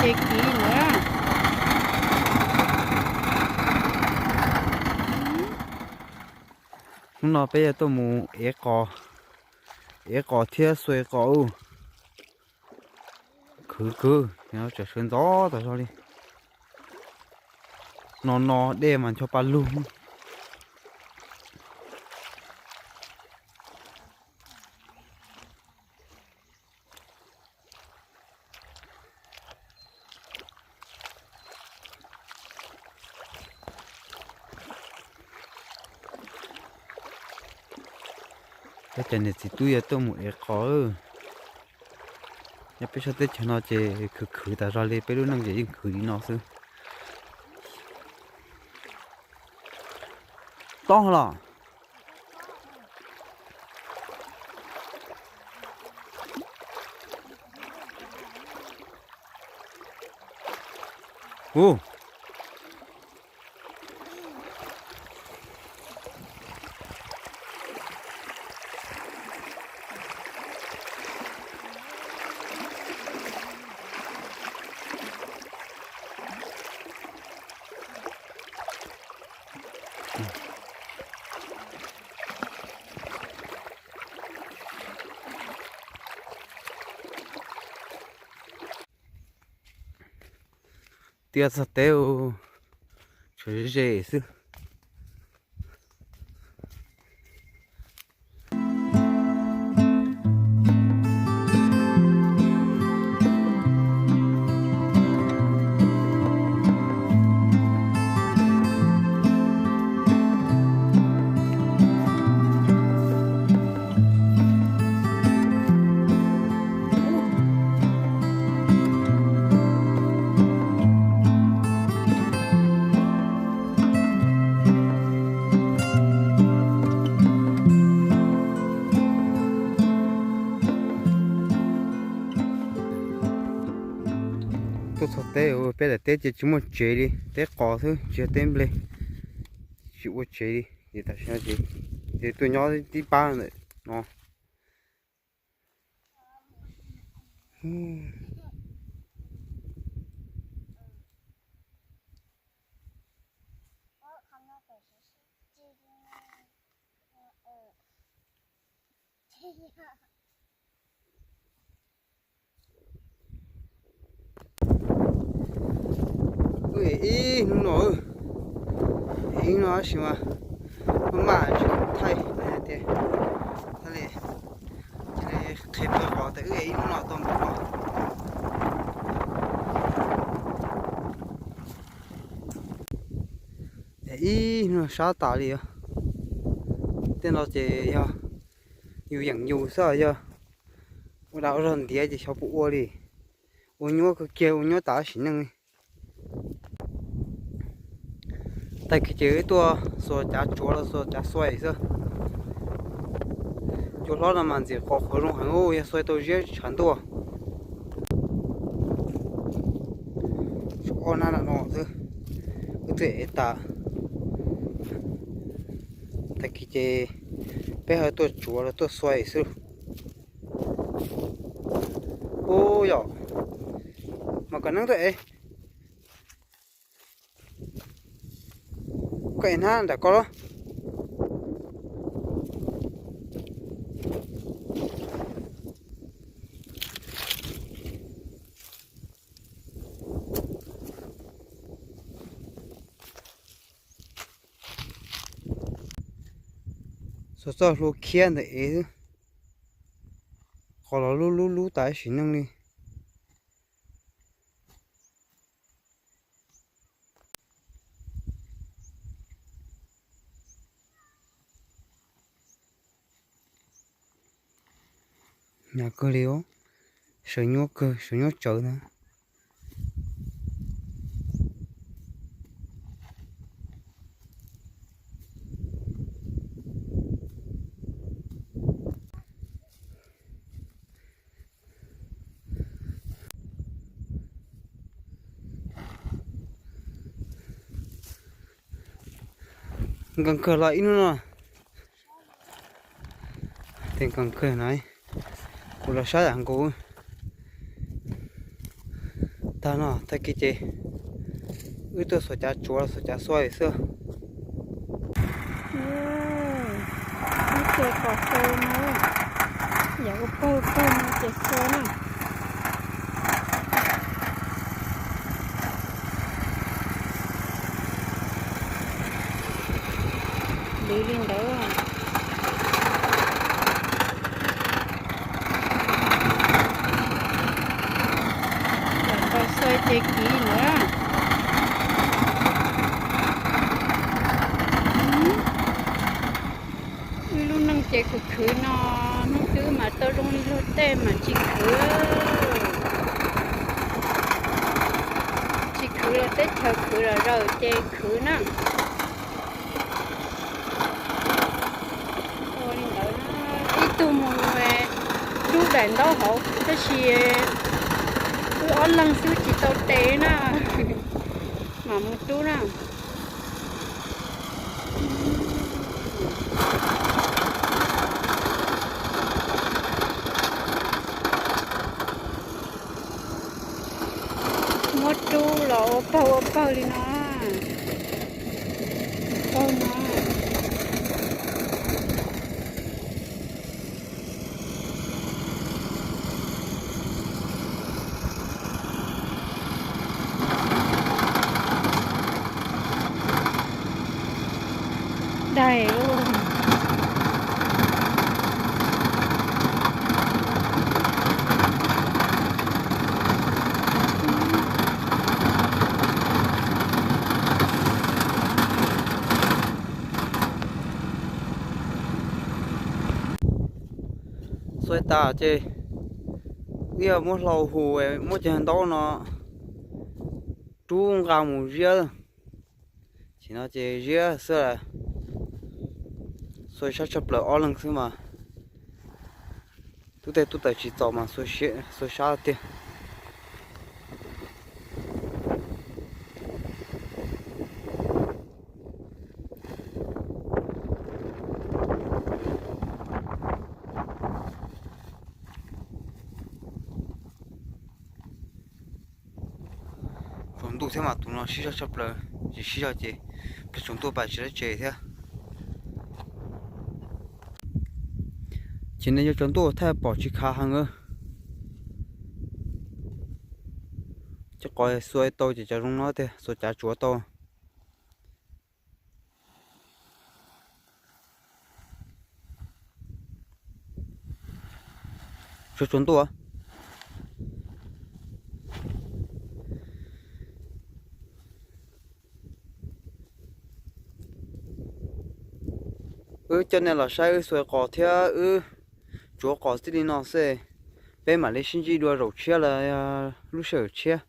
ce kiv lawm. Hnub no peb yuav tuaj mus ev qos, ev qos thiab xuas qos ub. Khwv kawg, tsam sawv ntxov tas zog li. No no dej mas ncho pa lug. Peb cov niam txiv tub yuav tuaj mus ev qos. Nyob peb sab teb chaws no ces khwv khwv tas zog li, peb lub neej ces yeej khwv li no xwb. Tob los. Ub. Tiaj txog teb, tshuav ze xwb. Tuaj txog teb, peb daim teb ces tsis muaj tsev li, teb qos xwb tsis yog teb nplej, tsis ua tsev li ces tam sim no ces tuaj nyob tib pab ntawm no. Wb ev ib hnub no, ev ib hnub no tab sis mas maj maj tsis thaij tias, cia li qhia peb qos tias wb ev ib hnub no tau npaum no. Ev ib hnub no sab tas li os. Tej no ces yog yus yeem yus xwb, yog ua dag ua zog ntiav ces xyov puas ua li. Ua nyuaj kawg kiag, ua nyuaj tas sim neej li. Tag kis ces wb tuaj xuas cav tsuav los xuas cav xuais xwb. Cua hlob no mas ntxim qos qhuav zoo heev, yog xuais tau ziab tshav ntuj. Tshuav ob hnab no xwb, wb twb ev tas. Tag kis ces peb ho tuaj tsuav los tuaj xuais xwb. Ub yom, mas kom neeb tuaj ev. Koj ev hnab nram ko los. Xuas txoj hlua khiab ntawm ev xwb, qos los lub lub lub tas sim neej li. Hnyav kawg li os, sawv nyuaj kawg, sawv nyuaj tsawv na. Nkees kawg los ib hnub no. Tes nkees kawg na, kuv los sab yam nkaus. Tag no tag kis ces wb tuaj xuas cav tsuav xuas cav xua xwb. Wb xuas kom xua no, yam ua pawg pawg no ces xua na. Ntxiv li ntawd. Lam tau xua ces kiv lawm. Wb lub neej ces khwv khwv no, hnub twg mas tau zoo li luag tej mas tsis khwv. Tsis khwv los teb chaws khwv los zaws ces khwv na. Ua li ntawd, ib tug mus rub daim ntaub hauv tab sis wb ob leeg xwb tsis tau tes na, mam mus rub na. Muab rub los ua pawg ua pawg li no. Pawg no. Daig lawm. Xua tas ces wb yog muab hlau hu, muab cov ntaub no rub nqa mus ziab. Ces no ces ziab xwb, xua sab tshaj plaws ob leeg xwb mas tub tej tub taws tsis txaus mas xua sab tiag. Tsaus ntuj thiab mas tus no sib zog tshaj plaws, tsis sib zog ces plig tsaus ntuj pais tsis dab tsi thiab. Ces nws yog tsaus ntuj thiaj pom tsis khav heev. Cov qos xua tau ces cov zoo no tiag, xua cav tsuav tau. Tsaus tsaus ntuj. Wb coj nej los saib wb xuas qos thiab wb tsuav qos txij li no xwb. Peb mam li sib ntsib dua zaum tshiab los lub sij hawm tshiab.